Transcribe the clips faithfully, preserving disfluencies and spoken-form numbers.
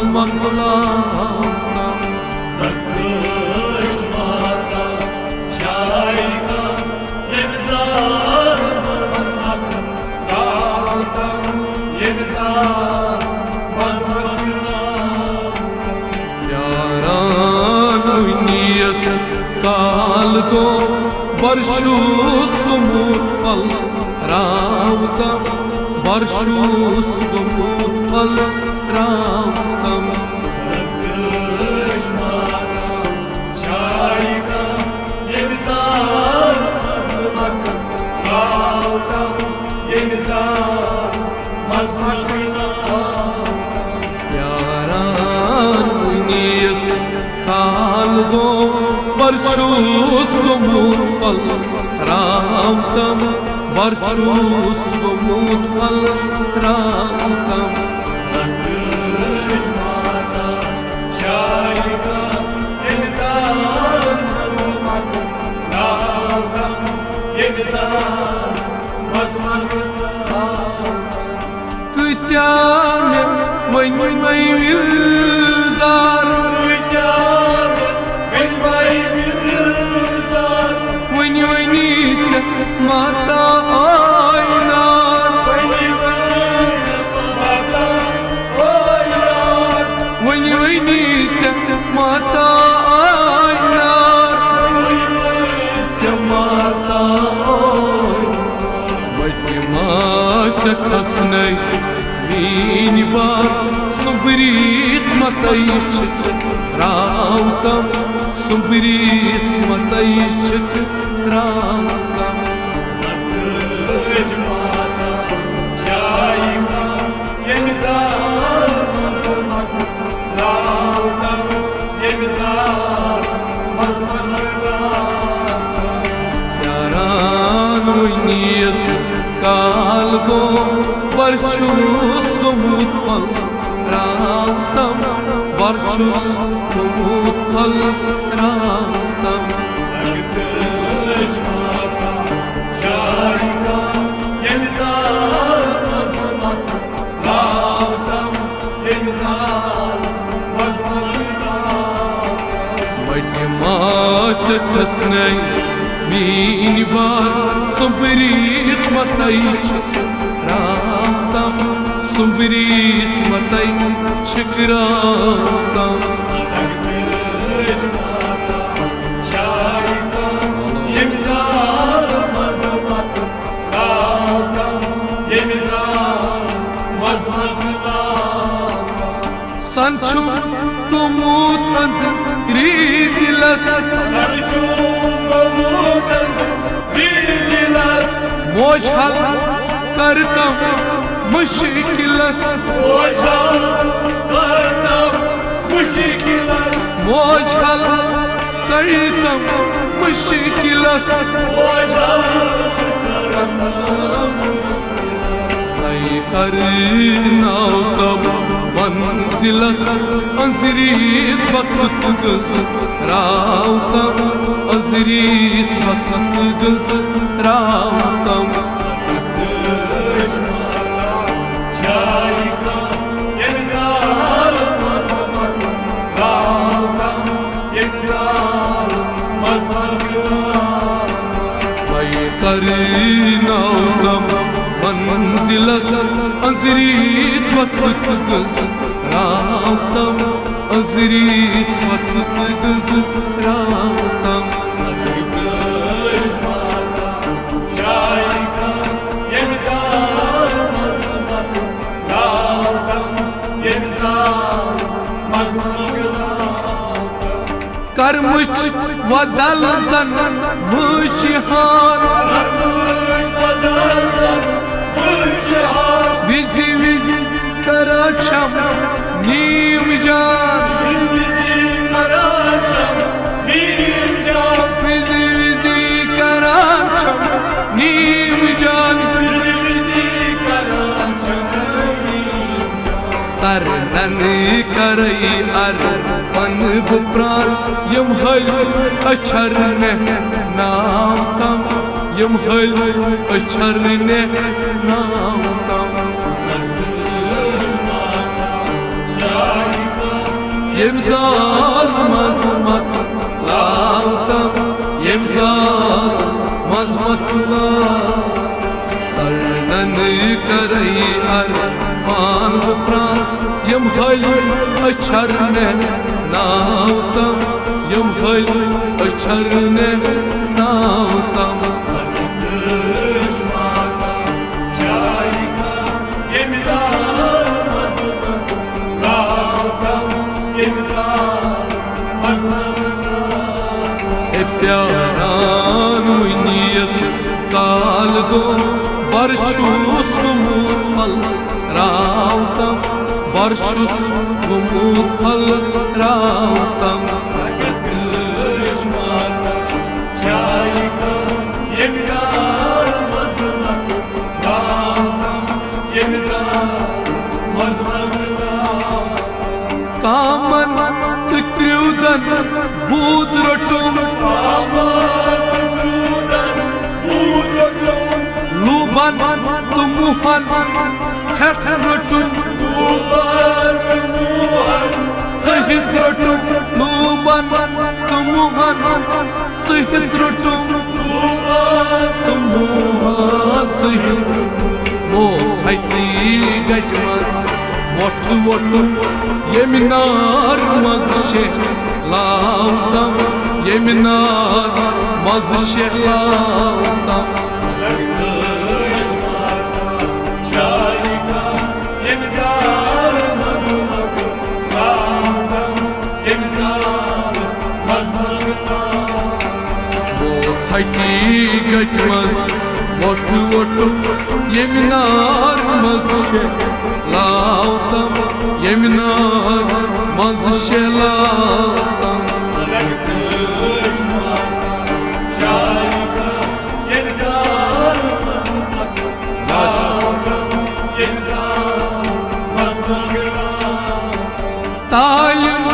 مۄکلاوتم۔ زکٲج ماتا شایقہ ییٚمہِ زال منٛز مۄکلاوتم، ییٚمہِ زال منٛز مۄکلاوتم۔ پیاران وُنیژ کال گوٚو، بر چھُس گوٚمُت پھل راوتم، بر چھُس گوٚمُت پھل راوتم۔ زکٲج ماتا شایقہ ییٚمہِ زال منٛز مۄکلاوتم، ییٚمہِ زال منٛز مۄکلاوتم۔ پیاران وُنیژ کال گوٚو، بر چھُس گوٚمُت پھل راوتم، بر چھُس گوٚمُت پھل راوتم۔ زکٲج ماتا شایقہ ییٚمہِ زال منٛز مۄکلاوتم، ییٚمہِ زال منٛز مۄکلاوتم۔ کۭتیاہ مےٚ ؤنۍ مےٚ وِلزار، کۭتیاہ مےٚ ؤنۍ مےٚ وِلزار۔ ؤنۍ ؤنۍ ژےٚ ماتا آینار، ؤنۍ ؤنۍ ژےٚ ماتا آینار۔ ؤنۍ ؤنۍ ژےٚ ماتا آینار، ؤنۍ ؤنۍ ژےٚ ماتا آینار۔ مٹہِ ما ژےٚ کھسنے میٛٲنۍ بار، سُمبریٖت متَے چھِکھ راوتم، سُمبریٖت متَے چھِکھ راوتم۔ زکٲج ماتا شایقہ ییٚمہِ زال منٛز مۄکلاوتم، ییٚمہِ زال منٛز مۄکلاوتم۔ پیاران وُنیژ کال گوٚو، بر چھُس گوٚمُت پھل راوتم، بر چھُس گوٚمُت پھل راوتم۔ زکٲج ماتا شایقہ ییٚمہِ زال منٛز مۄکلاوتم، ییٚمہِ زال منٛز مۄکلاوتم۔ مٹہِ ما ژےٚ کھسنے میٛٲنۍ بار، سُمبریٖت متَے چھِکھ راوتم، سُمبریٖت متَے چھِکھ راوتم۔ زکٲج ماتا شایقہ ییٚمہِ زال منٛز مۄکلاوتم، ییٚمہِ زال منٛز مۄکلاوتم۔ سن چھُم گوٚمُت أنٛدری دِلس، سن چھُم گوٚمُت أنٛدری دِلس۔ موج حل کرتم مشکلس، موج حل کرتم مشکلس۔ موج حل کرتم مشکلس، موج حل کرتم مشکلس۔ اے کرناوتم منزلس، أنٛزریٖت وقت گٔنٛز راوتم، أنٛزریٖت وقت گٔنٛز راوتم۔ اے کرناوتم منزلس، أنٛزریٖت وقت گٔنٛز راوتم، أنٛزریٖت وقت گٔنٛز راوتم۔ کرمٕچ بدل زن مُجہِ ہار۔ وِزِ وِزِ کران چھم نیٖم جان۔ وِزِ وِزِ کران چھم نیٖم جان۔ ژرنن کرے ارپن بہٕ پران، یِم ہلۍ أچھر نہ ناو تم، یِم ہلۍ أچھر نہ ناو تم۔ ییٚمہِ زال منٛز مۄکلاو تم، ییٚمہِ زال منٛز مۄکلاو۔ ژَرنَن کَرَے اَرمان بہٕ پرٛان، یِم ۂلۍ أچھَر نہناو تم، یِم ۂلۍ أچھَر نہناو تم۔ اے پیاران وٕنیُک کال گوٚو، بر چھُس گوٚمُت پھل راوتم، بر چھُس گوٚمُت پھل راوتم۔ کامن تہٕ کرٛیوٗدن بوٗد روٚٹُم، لوٗبن تہٕ موہن ژھٮ۪ٹھ روٚٹُم، ژٔہِتھ روٚٹُم لوٗبن تہٕ موہن۔ ژٔہِتھ روٚٹُم تہٕ موہا ژٔہِتھ۔ مو ژھٹی گٹہِ منٛز وۄٹھ وۄٹُم، ییٚمہِ نار منٛز شیہلاوتم، ییٚمہِ نار منٛز شیہلاوتم۔ مو ژھٹی گٹہِ منٛز وۄٹھ وۄٹُم، ییٚمہِ نار منٛز شیہلاوتم، ییٚمہِ نار منٛز شیہلاوتم۔ تعلیم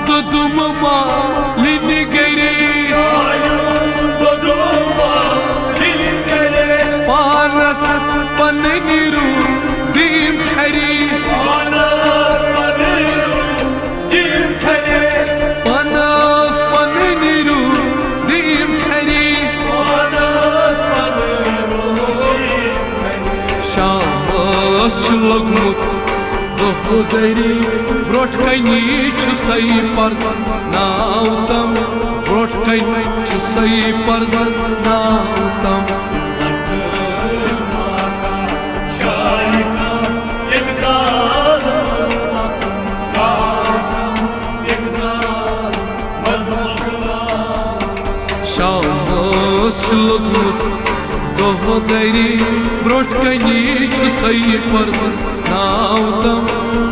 دۄدُم مالِنہِ گرِ، پانس پنٕنۍ روٗدِم ٹھرِ۔ پانس پنٕنۍ روٗدِم ٹھرِ۔ شامس چھُ لوٚگمُت دۄہ دٔری، برٛونٛٹھ کنہِ چھُ سَے پرزناوتم، برٛونٛٹھ کنہِ چھُ سَے پرزناوتم۔ شامس چھُ لوٚگمُت دۄہ دٔری، برٛونٛٹھ کنہِ چھُ سَے پرزناوتم،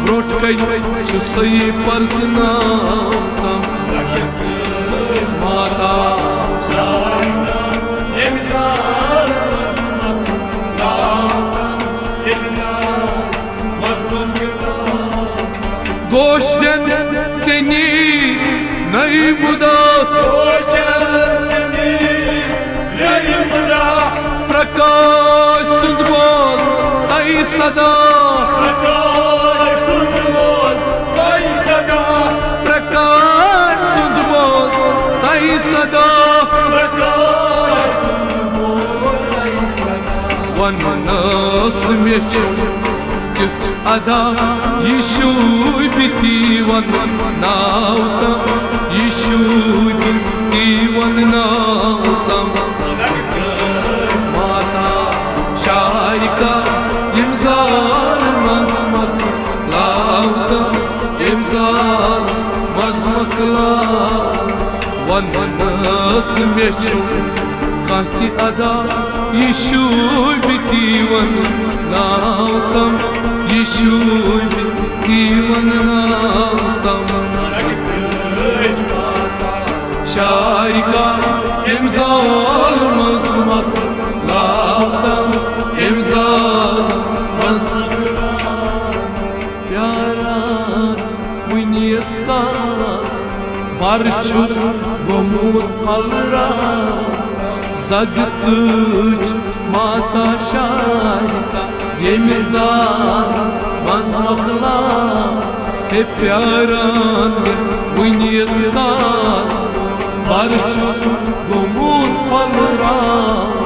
برٛونٛٹھ کنہِ چھُ سَے پرزناوتم۔ ماتا گوشتن ژےٚ نی نٔے مُدا۔ پرکاش سُنٛد بوز تۄہہِ صدا۔ پرکاش سُنٛد بوز تۄہہِ صدا۔ وننس مےٚ چھُ تیُتھ ادا، یہِ شوٗبہِ تی ونناوتم، یہِ شوٗبہِ تی ونناوتم۔ ماتا شارکا ییٚمہِ زال منٛز مۄکلاوتم، ییٚمہِ زال منٛز مۄکلاو۔ وننس نہٕ مےٚ چھُ کانٛہہ تہِ ادا، یہِ شوٗبہِ تی ونناوتم، یہِ شوٗبہِ تی ونناوتم۔ شارکا ییٚمہِ زال منٛز مۄکلاوتم، ییٚمہِ زال منٛز مۄکلاوتم۔ پیاران وٕنیُک کال، بر چھُس گوٚمُت پھلران۔ زگتٕچ ماتا شارکا ییٚمہِ زال منٛز مۄکلاو۔ ہے پیاران مےٚ وٕنیُک تام، بَر چھُس گوٚمُت پھۄلراوان۔